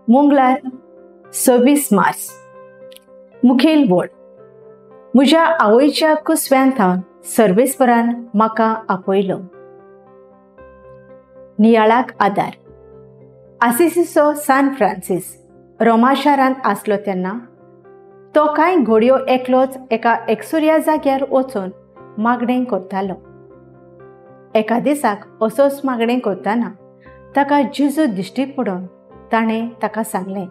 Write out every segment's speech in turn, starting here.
मंगळार 26 मार्च. मुखेल वळ. म्हज्या आवयच्या कुसव्यान थावन सर्वेस्परान म्हाका आपयलो. नियाळाक आदार. आसिसीचो सान फ्रांसीस रोमा शारांत आसलो तेन्ना तो कांय घोडयो एकलोच एका एकसुऱ्या जाग्यार वचून मागणें करतालो. एका दिसाक असोच मागणें करतना ताका जेजू दिश्टी पडून ताणें ताका सांगलें,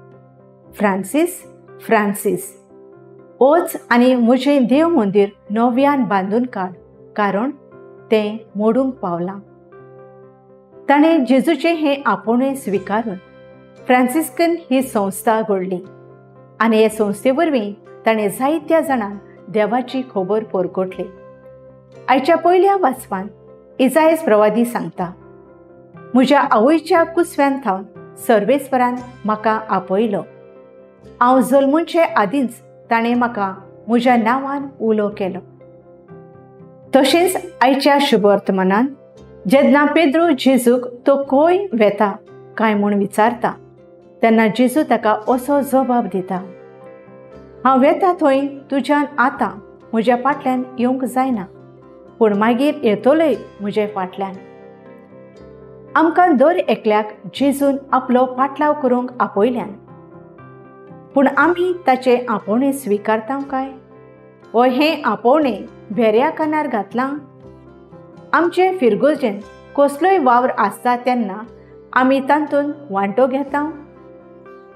फ्रांसीस, फ्रांसीस, वच आनी म्हजें देव मंदीर नव्यान बांदून काड, कारण तें मोडूंक पावलां. ताणें जेजूचें हें आपोवणें स्विकारून फ्रांसिस्कन ही संस्था घडली आनी हे संस्थे वरवीं ताणें जायत्या जाणांक देवाची खबर परगटली. आयच्या पयल्या वाचपान इजायस प्रवादी सांगता, म्हज्या आवयच्या कुसव्यान थावन सर्वेस्परान म्हाका आपयलो. हांव जल्मूचे आदींच ताणें म्हाका म्हज्या नांवान उलो केलो. तशेंच आयच्या शुभवर्तमानान जेन्ना पेद्रू जेजूक तो खंय वेता काय म्हूण विचारता तेन्ना जेजू ताका असो जबाब दिता, हांव वेता थंय तुज्यान आतां म्हज्या फाटल्यान येवंक जायना, पूण मागीर येतलोय म्हजे फाटल्यान. आमकां दर एकल्याक जेजून आपलो पाटलाव करूंक आपयल्यान, पूण आमी ताचें आपोवणें स्विकारता काय? वो हें आपोवणें भेऱ्या कानार घातलां? आमचे फिरगोजेन कसलोय वावर आसता तेन्ना आमी तातूंत वांटो घेता?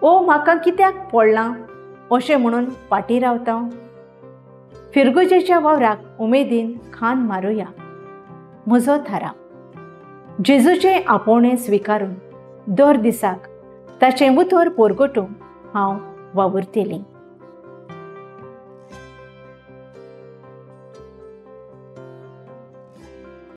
ओ म्हाका कित्याक पडलां अशें म्हणून फाटीं रावता? फिरगोजेच्या वावराक उमेदीन खान मारुया. म्हजो थाराव, जेजूचें आपोवणें स्विकारून दर दिसाक ताचें उतर परगटूंक हांव वावुरतलीं.